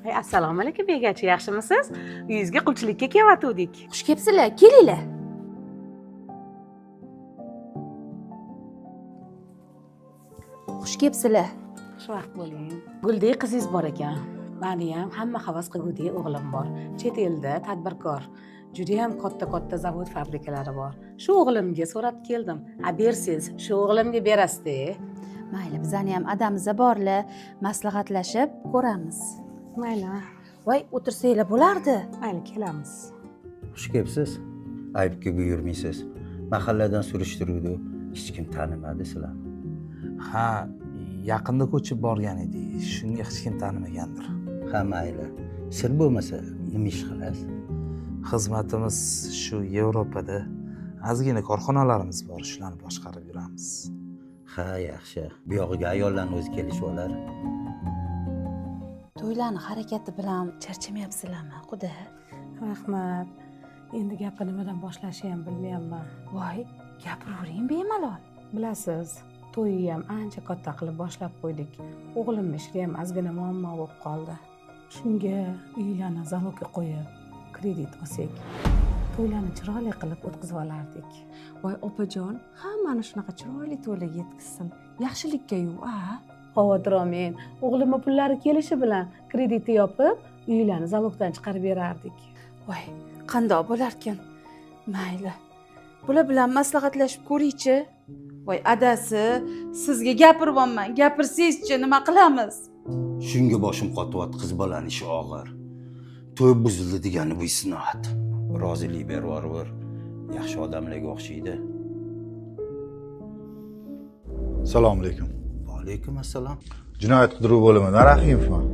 Ay, assalomu alaykum begachi, yaxshimisiz? Uyingizga qulchilikka kelyotgandik. Xush kelibsizlar, kelinglar. Xush kelibsizlar. Xushvaqt bo'ling. Guldek qizingiz bor ekan. Mani ham hamma havas qilgudek o'g'lim bor. Chet elda tadbirkor. Judayam katta-katta zavod fabrikalari bor. Shu o'g'limga so'rab keldim. A bersangiz, shu o'g'limga berasiz-da. Mayli, bizani ham adamiz borlar, maslahatlashib ko'ramiz. Mayli. Voy, o'tirsanglar bo'lardi. Mayli, kelamiz. Xush kelibsiz. Aybga buyurmaysiz. Mahalladan surishtiruvdi, hech kim tanimadi sizlarni. Ha, yaqinda ko'chib borgan edik, shunga hech kim tanimagandir. Ha, mayli. Sir bo'lmasa nima ish qilasiz? Xizmatimiz shu Yevropada ozgina korxonalarimiz bor, shularni boshqarib yuramiz. Ha, yaxshi. Bu yog'iga ayollarni o'zi kelishib olar. To'ylarni harakati bilan charchamayapsizlarmi, quda? Rahmat. Endi gapni nimadan boshlashni ham bilmayapman. Voy, gapiravering bemalol. Bilasiz, to'yni ham ancha katta qilib boshlab qo'ydik. O'g'limni ishida ham ozgina muammo bo'lib qoldi. Shunga uylarni залог ga qo'yib, kredit olsak, to'ylarni chiroyli qilib o'tkazib olardik. Voy opajon, hammani shunaqa chiroyli to'ylarga yetkazsin. Yaxshilikka-yu, a? Xavotir olmang. O'g'limni pullari kelishi bilan kreditni yopib, uylarni залог dan chiqarib berardik. Voy, qandoq bo'larkan? Mayli. Bular bilan maslahatlashib ko'raychi. Voy, adasi, sizga gapiryapman. Gapirsangizchi, nima qilamiz? Shunga boshim qotyapti, qiz bolani ishi og'ir. To'y buzildi degani bu isnot. Rozilik berib yuborur. Yaxshi odamlarga o'xshaydi. Assalomu alaykum. Va alaykum assalom. Jinoyat qidiruv bo'limidan Rahimovman.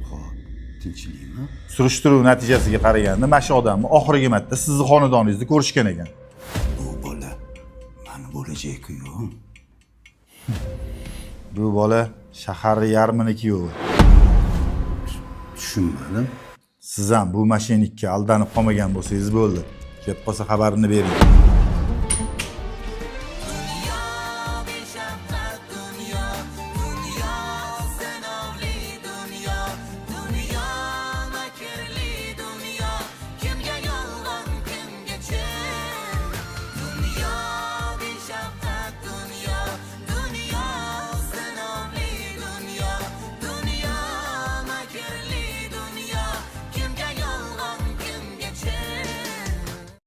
Xo'p, tinchlikmi? Surishtiruv natijasiga qaraganda mana shu odamni oxirgi marta sizni xonadoningizda ko'rishgan ekan. Bu bola mani bo'lajak kuyovim. Bu bola shaharni yarmini kuyovi. Tushunmadim. Siz ham bu мошенник ka aldanib qolmagan bo'lsangiz bo'ldi. Kelib qolsa xabarini bering.